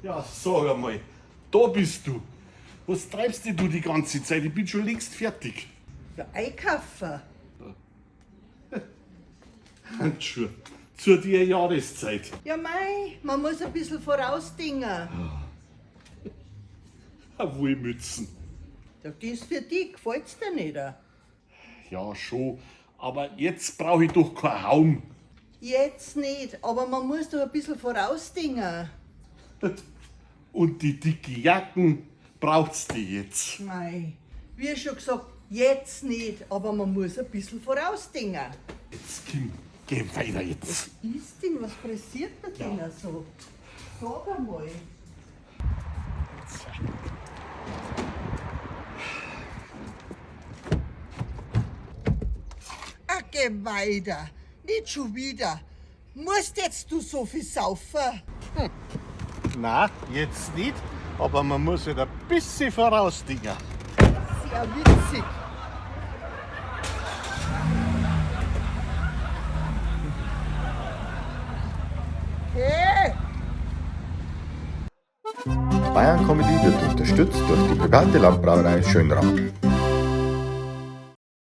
Ja, sag einmal, da bist du. Was treibst denn du die ganze Zeit? Ich bin schon längst fertig. Ja, einkaufen. Handschuhe. Zu der Jahreszeit. Ja, mei, man muss ein bisschen vorausdingen. Wollmützen. Ja, die ist für dich, gefällt's dir nicht? Ja, schon. Aber jetzt brauche ich doch keinen Haum. Jetzt nicht, aber man muss doch ein bisschen vorausdingen. Und die dicke Jacken braucht's die jetzt. Mei, wie schon gesagt, jetzt nicht, aber man muss ein bisschen vorausdingen. Jetzt, Kim, geh weiter jetzt. Ist denn, was pressiert dir denn so? Sag einmal. Ach, geh weiter. Nicht schon wieder. Musst jetzt du so viel saufen? Na, jetzt nicht. Aber man muss halt ein bisschen vorausdingen. Sehr witzig. Hey! Bayern Comedy wird unterstützt durch die private Landbrauerei Schönram.